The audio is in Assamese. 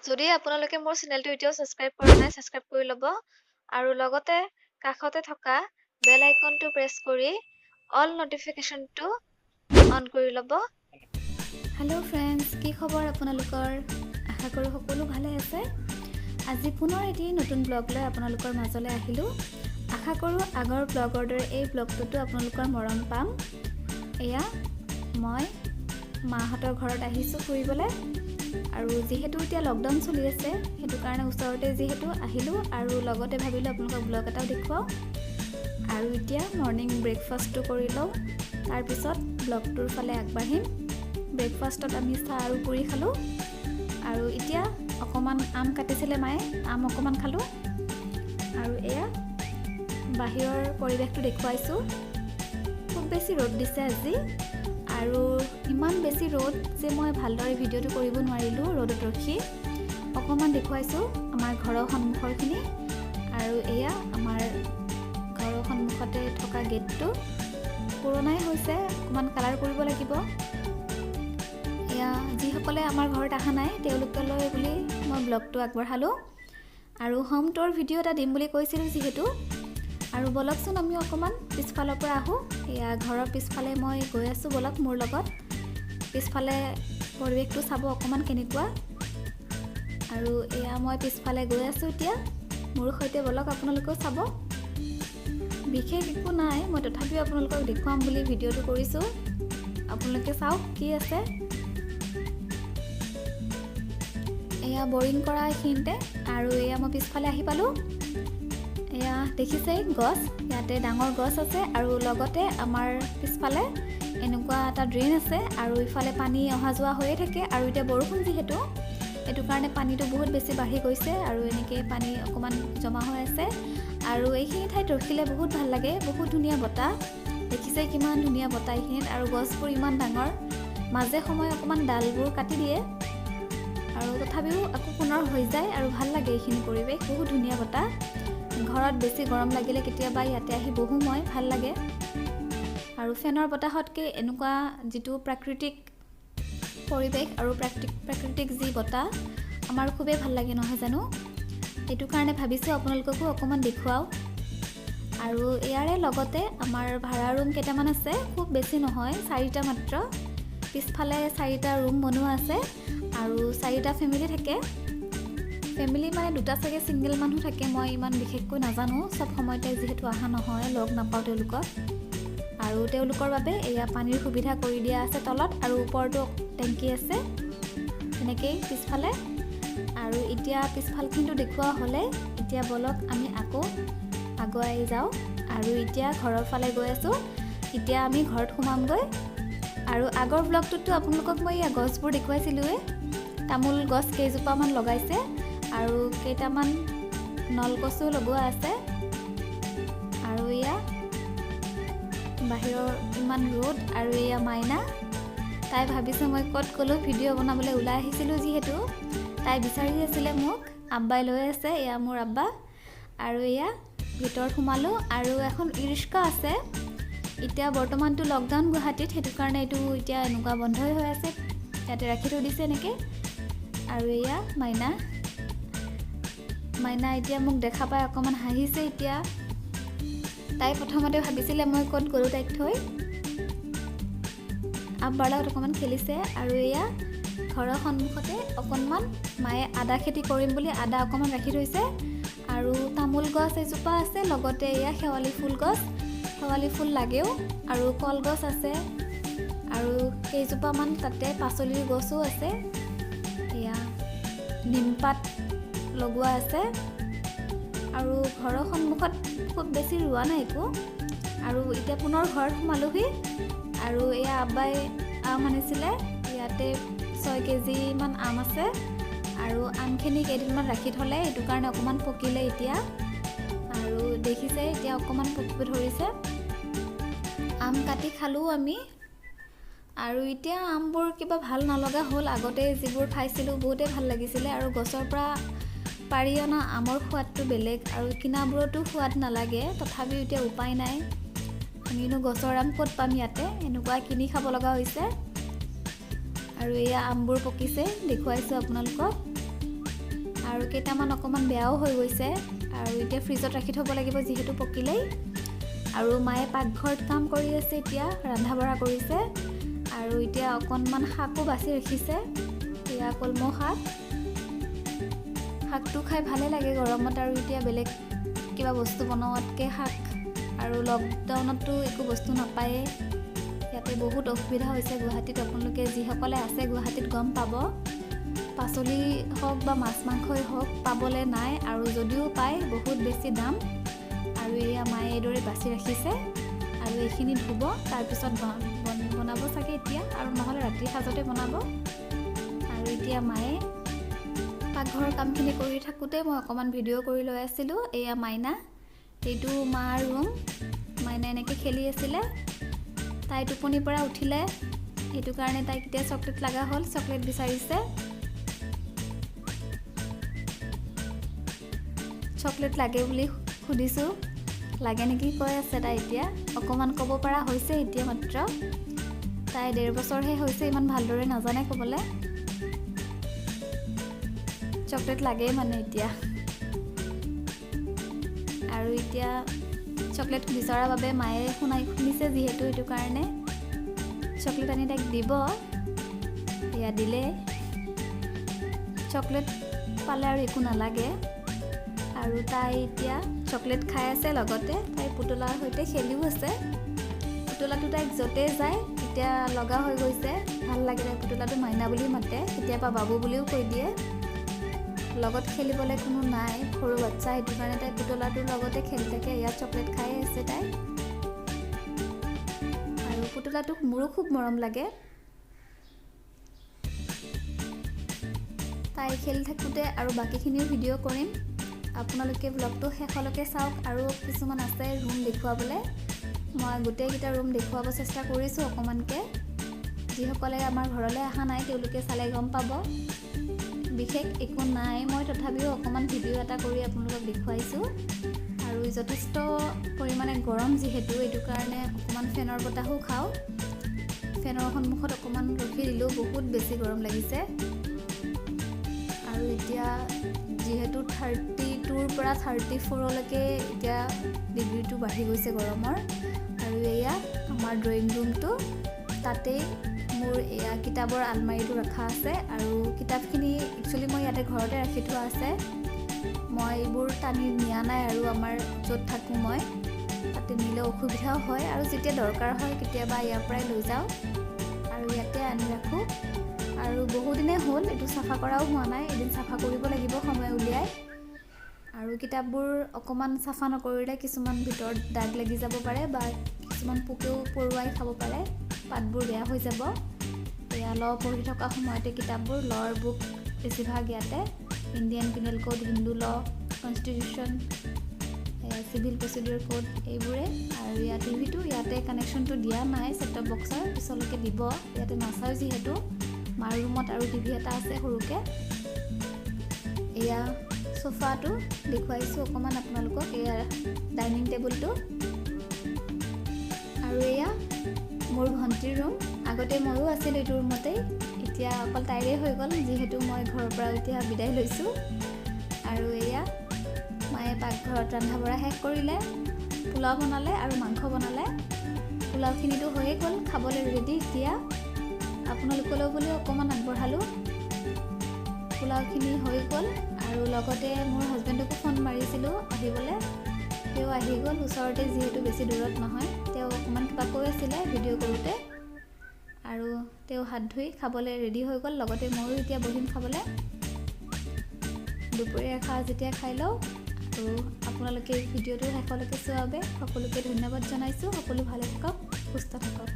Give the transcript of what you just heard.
যদি আপোনালোকে মোৰ চেনেলটো এতিয়াও ছাবস্ক্ৰাইব কৰা নাই, ছাবস্ক্ৰাইব কৰি ল'ব আৰু লগতে কাষতে থকা বেল আইকনটো প্ৰেছ কৰি অল নটিফিকেশ্যনটো অন কৰি ল'ব। হেল্ল' ফ্ৰেণ্ডছ, কি খবৰ আপোনালোকৰ? আশা কৰোঁ সকলো ভালে আছে। আজি পুনৰ এটি নতুন ব্লগ লৈ আপোনালোকৰ মাজলৈ আহিলোঁ। আশা কৰোঁ আগৰ ব্লগৰ দৰে এই ব্লগটোতো আপোনালোকৰ মৰম পাম। এয়া মই মাহঁতৰ ঘৰত আহিছোঁ ফুৰিবলৈ আৰু যিহেতু এতিয়া লকডাউন চলি আছে, সেইটো কাৰণে ওচৰতে যিহেতু আহিলোঁ আৰু লগতে ভাবিলোঁ আপোনালোকক ব্লগ এটাও দেখুৱাওঁ। আৰু এতিয়া মৰ্ণিং ব্ৰেকফাষ্টটো কৰি লওঁ, তাৰপিছত ব্লগটোৰ ফালে আগবাঢ়িম। ব্ৰেকফাষ্টত আমি চাহ আৰু পুৰি খালোঁ আৰু এতিয়া অকণমান আম কাটিছিলে মায়ে, আম অকণমান খালোঁ। আৰু এয়া বাহিৰৰ পৰিৱেশটো দেখুৱাইছোঁ। খুব বেছি ৰ'দ দিছে আজি আৰু ইমান বেছি ৰ'দ যে মই ভালদৰে ভিডিঅ'টো কৰিব নোৱাৰিলোঁ ৰ'দত ৰখি। অকণমান দেখুৱাইছোঁ আমাৰ ঘৰৰ সন্মুখৰখিনি। আৰু এয়া আমাৰ ঘৰৰ সন্মুখতে থকা গেটটো পুৰণাই হৈছে, অকণমান কালাৰ কৰিব লাগিব। এয়া যিসকলে আমাৰ ঘৰত অহা নাই তেওঁলোকলৈ বুলি মই ব্লগটো আগবঢ়ালোঁ আৰু হোম টুৰ ভিডিঅ' এটা দিম বুলি কৈছিলোঁ যিহেতু। আৰু ব'লকচোন আমি অকণমান পিছফালৰ পৰা আহোঁ। এয়া ঘৰৰ পিছফালে মই গৈ আছোঁ, ব'লক মোৰ লগত। পিছফালে পৰিৱেশটো চাব অকণমান কেনেকুৱা। আৰু এয়া মই পিছফালে গৈ আছোঁ এতিয়া, মোৰ সৈতে ব'লক আপোনালোকেও চাব। বিশেষ একো নাই, মই তথাপিও আপোনালোকক দেখুৱাম বুলি ভিডিঅ'টো কৰিছোঁ, আপোনালোকে চাওক কি আছে। এয়া বৰিং কৰা এইখিনিতে। আৰু এয়া মই পিছফালে আহি পালোঁ। এয়া দেখিছেই গছ, ইয়াতে ডাঙৰ গছ আছে আৰু লগতে আমাৰ পিছফালে এনেকুৱা এটা ড্ৰেইন আছে আৰু ইফালে পানী অহা যোৱা হৈয়ে থাকে। আৰু এতিয়া বৰষুণ যিহেতু, সেইটো কাৰণে পানীটো বহুত বেছি বাঢ়ি গৈছে আৰু এনেকৈ পানী অকণমান জমা হৈ আছে। আৰু এইখিনি ঠাইত ৰখিলে বহুত ভাল লাগে, বহুত ধুনীয়া বতাহ। দেখিছে কিমান ধুনীয়া বতাহ এইখিনিত। আৰু গছবোৰ ইমান ডাঙৰ, মাজে সময়ে অকণমান ডালবোৰ কাটি দিয়ে আৰু তথাপিও আকৌ পুনৰ হৈ যায় আৰু ভাল লাগে এইখিনি পৰিৱেশ, বহুত ধুনীয়া বতাহ। ঘৰত বেছি গৰম লাগিলে কেতিয়াবা ইয়াতে আহি বহোঁ মই, ভাল লাগে। আৰু ফেনৰ বতাহতকৈ এনেকুৱা যিটো প্ৰাকৃতিক পৰিৱেশ আৰু প্ৰাকৃতিক যি বতাহ আমাৰ খুবেই ভাল লাগে, নহয় জানো? সেইটো কাৰণে ভাবিছোঁ আপোনালোককো অকণমান দেখুৱাওঁ। আৰু ইয়াৰে লগতে আমাৰ ভাড়া ৰুম কেইটামান আছে, খুব বেছি নহয়, চাৰিটা মাত্ৰ। পিছফালে চাৰিটা ৰুম বনোৱা আছে আৰু চাৰিটা ফেমিলি থাকে। ফেমিলি মানে দুটা চাগে ছিংগল মানুহ থাকে, মই ইমান বিশেষকৈ নাজানো, চব সময়তে যিহেতু অহা নহয়, লগ নাপাওঁ তেওঁলোকক। আৰু তেওঁলোকৰ বাবে এয়া পানীৰ সুবিধা কৰি দিয়া আছে তলত আৰু ওপৰতো টেংকি আছে তেনেকেই পিছফালে। আৰু এতিয়া পিছফালখিনিতো দেখুওৱা হ'লে এতিয়া ব'লক আমি আকৌ আগুৱাই যাওঁ। আৰু এতিয়া ঘৰৰ ফালে গৈ আছোঁ, এতিয়া আমি ঘৰত সোমামগৈ। আৰু আগৰ ব্লগটোততো আপোনালোকক মই এই গছবোৰ দেখুৱাইছিলোঁৱেই, তামোল গছ কেইজোপামান লগাইছে আৰু কেইটামান নলগছো লগোৱা আছে। আৰু এয়া বাহিৰৰ ইমান ৰ'দ। আৰু এয়া মাইনা, তাই ভাবিছে মই ক'ত গ'লোঁ, ভিডিঅ' বনাবলৈ ওলাই আহিছিলোঁ যিহেতু, তাই বিচাৰি আছিলে মোক, আব্বাই লৈ আছে, এয়া মোৰ আব্বা। আৰু এয়া ভিতৰত সোমালোঁ আৰু এখন ই ৰিক্সা আছে। এতিয়া বৰ্তমানটো লকডাউন গুৱাহাটীত, সেইটো কাৰণে এইটো এতিয়া এনেকুৱা বন্ধই হৈ আছে, ইয়াতে ৰাখি থৈ দিছে এনেকৈ। আৰু এয়া মাইনা, মাইনা এতিয়া মোক দেখা পাই অকণমান হাঁহিছে। এতিয়া তাই প্ৰথমতে ভাবিছিলে মই ক'ত গ'লোঁ তাইক থৈ, আব্বাৰ লগত অকণমান খেলিছে। আৰু এয়া ঘৰৰ সন্মুখতে অকণমান মায়ে আদা খেতি কৰিম বুলি আদা অকণমান ৰাখি থৈছে। আৰু তামোল গছ এজোপা আছে, লগতে এয়া শেৱালি ফুল গছ, শেৱালি ফুল লাগেও। আৰু কলগছ আছে আৰু কেইজোপামান তাতে পাচলিৰ গছো আছে। এয়া নিমপাত লগোৱা আছে। আৰু ঘৰৰ সন্মুখত খুব বেছি ৰোৱা নাই একো। আৰু এতিয়া পুনৰ ঘৰত সোমালোহি। আৰু এয়া আব্বাই আম আনিছিলে, ইয়াতে 6 কেজিমান আম আছে। আৰু আমখিনি কেইদিনমান ৰাখি থ'লে, সেইটো কাৰণে অকণমান পকিলে এতিয়া। আৰু দেখিছে এতিয়া অকণমান পকিব ধৰিছে। আম কাটি খালোঁ আমি। আৰু এতিয়া আমবোৰ কিবা ভাল নলগা হ'ল, আগতে যিবোৰ খাইছিলোঁ বহুতেই ভাল লাগিছিলে। আৰু গছৰ পৰা পাৰি অনা আমৰ সোৱাদটো বেলেগ আৰু কিনাবোৰতো সোৱাদ নালাগে, তথাপিও এতিয়া উপায় নাই, আমিনো গছৰ আম ক'ত পাম ইয়াতে, এনেকুৱা কিনি খাব লগা হৈছে। আৰু এয়া আমবোৰ পকিছে, দেখুৱাইছোঁ আপোনালোকক। আৰু কেইটামান অকণমান বেয়াও হৈ গৈছে আৰু এতিয়া ফ্ৰিজত ৰাখি থ'ব লাগিব যিহেতু পকিলেই। আৰু মায়ে পাকঘৰত কাম কৰি আছে, এতিয়া ৰন্ধা বঢ়া কৰিছে। আৰু এতিয়া অকণমান শাকো বাছি ৰাখিছে, এয়া কলমৌ শাক। শাকটো খাই ভালে লাগে গৰমত, আৰু এতিয়া বেলেগ কিবা বস্তু বনোৱাতকৈ শাক, আৰু লকডাউনততো একো বস্তু নাপায়েই, ইয়াতে বহুত অসুবিধা হৈছে গুৱাহাটীত। আপোনালোকে যিসকলে আছে গুৱাহাটীত গম পাব, পাচলি হওক বা মাছ মাংসই হওক পাবলৈ নাই, আৰু যদিও পায় বহুত বেছি দাম। আৰু এয়া মায়ে এইদৰে বাছি ৰাখিছে আৰু এইখিনি ধুব, তাৰপিছত বনাব চাগে এতিয়া, আৰু নহ'লে ৰাতিৰ সাজতে বনাব। আৰু এতিয়া মায়ে পাকঘৰৰ কামখিনি কৰি থাকোঁতে মই অকণমান ভিডিঅ' কৰি লৈ আছিলোঁ। এয়া মাইনা, এইটো মাৰ ৰুম। মাইনা এনেকৈ খেলি আছিলে, তাই টোপনিৰ পৰা উঠিলে, সেইটো কাৰণে তাইক এতিয়া চকলেট লগা হ'ল, চকলেট বিচাৰিছে। চকলেট লাগে বুলি সুধিছোঁ, লাগে নেকি কৈ আছে তাই। এতিয়া অকণমান ক'ব পৰা হৈছে এতিয়া মাত্ৰ, তাই 1.5 বছৰহে হৈছে, ইমান ভালদৰে নাজানে ক'বলৈ। চকলেট লাগেই মানে এতিয়া। আৰু এতিয়া চকলেট বিচৰাৰ বাবে মায়ে শুনিছে যিহেতু, সেইটো কাৰণে চকলেট আনি তাইক দিব। এয়া দিলে, চকলেট পালে আৰু একো নালাগে। আৰু তাই এতিয়া চকলেট খাই আছে, লগতে তাই পুতলাৰ সৈতে খেলিও আছে। পুতলাটো তাইক য'তে যায় এতিয়া লগা হৈ গৈছে, ভাল লাগে তাই পুতলাটো। মাইনা বুলি মাতে, কেতিয়াবা বাবু বুলিও কৈ দিয়ে। লগত খেলিবলৈ কোনো নাই, সৰু বাচ্ছা, সেইটো কাৰণে তাই পুতলাটোৰ লগতে খেলি থাকে। ইয়াত চকলেট খাই আছে তাই। আৰু পুতলাটোক মোৰো খুব মৰম লাগে। তাই খেলি থাকোঁতে আৰু বাকীখিনিও ভিডিঅ' কৰিম, আপোনালোকে ব্লগটো শেষলৈকে চাওক। আৰু কিছুমান আছে ৰুম দেখুৱাবলৈ, মই গোটেইকেইটা ৰুম দেখুৱাব চেষ্টা কৰিছোঁ অকণমানকৈ। যিসকলে আমাৰ ঘৰলৈ অহা নাই তেওঁলোকে চালে গম পাব, বিশেষ একো নাই। মই তথাপিও অকণমান ভিডিঅ' এটা কৰি আপোনালোকক দেখুৱাইছোঁ। আৰু যথেষ্ট পৰিমাণে গৰম যিহেতু, এইটো কাৰণে অকণমান ফেনৰ বতাহো খাওঁ। ফেনৰ সন্মুখত অকণমান ৰখি দিলোঁ, বহুত বেছি গৰম লাগিছে। আৰু এতিয়া যিহেতু 32ৰ পৰা 34লৈকে এতিয়া ডিগ্ৰীটো বাঢ়ি গৈছে গৰমৰ। আৰু এয়া আমাৰ ড্ৰয়িং ৰুমটো, তাতেই মোৰ এয়া কিতাপৰ আলমাৰিটো ৰখা আছে। আৰু কিতাপখিনি একচুৱেলি মই ইয়াতে ঘৰতে ৰাখি থোৱা আছে, মই এইবোৰ টানি নিয়া নাই। আৰু আমাৰ য'ত থাকোঁ মই তাতে নিলে অসুবিধাও হয়, আৰু যেতিয়া দৰকাৰ হয় কেতিয়াবা ইয়াৰ পৰাই লৈ যাওঁ আৰু ইয়াতে আনি ৰাখোঁ। আৰু বহুদিনেই হ'ল এইটো চাফা কৰাও হোৱা নাই, এদিন চাফা কৰিব লাগিব সময় উলিয়াই। আৰু কিতাপবোৰ অকণমান চাফা নকৰিলে কিছুমান ভিতৰত দাগ লাগি যাব পাৰে বা কিছুমান পোকেও পৰুৱাই খাব পাৰে, পাতবোৰ বেয়া হৈ যাব। এয়া ল পঢ়ি থকা সময়তে কিতাপবোৰ, লৰ বুক বেছিভাগ ইয়াতে, Indian Penal Code, Hindu law, constitution, civil procedure code, এইবোৰে। আৰু ইয়াত টিভিটো ইয়াতে কানেকশ্যনটো দিয়া নাই ছেটটপ বক্সৰ, পিছলৈকে দিব, ইয়াতে নাচাওঁ যিহেতু। মাৰ ৰুমত আৰু টিভি এটা আছে সৰুকৈ। এয়া চোফাটো দেখুৱাইছোঁ অকণমান আপোনালোকক, এয়া ডাইনিং টেবুলটো। আৰু এয়া মোৰ ভণ্টিৰ ৰুম, আগতে ময়ো আছিলোঁ এইটো ৰুমতেই, এতিয়া অকল তাইৰে হৈ গ'ল যিহেতু মই ঘৰৰ পৰা এতিয়া বিদায় লৈছোঁ। আৰু এয়া মায়ে পাকঘৰত ৰন্ধা বঢ়া শেষ কৰিলে, পোলাও বনালে আৰু মাংস বনালে। পোলাওখিনিতো হৈয়ে গ'ল, খাবলৈ ৰেডি। এতিয়া আপোনালোকলৈ বুলি অকণমান আগবঢ়ালোঁ। পোলাওখিনি হৈ গ'ল। আৰু লগতে মোৰ হাজবেণ্ডকো ফোন মাৰিছিলোঁ আহিবলৈ, তেওঁ আহি গ'ল, ওচৰতে যিহেতু বেছি দূৰত নহয়। তেওঁ অকণমান কিবা কৈ আছিলে ভিডিঅ' কৰোঁতে। আৰু তেওঁ হাত ধুই খাবলৈ ৰেডি হৈ গ'ল, লগতে ময়ো এতিয়া বহিম খাবলৈ। দুপৰীয়া এসাঁজ যেতিয়া খাই লওঁ। আৰু আপোনালোকে ভিডিঅ'টো শেষলৈকে চোৱাৰ বাবে সকলোকে ধন্যবাদ জনাইছোঁ। সকলো ভালে থাকক, সুস্থ থাকক।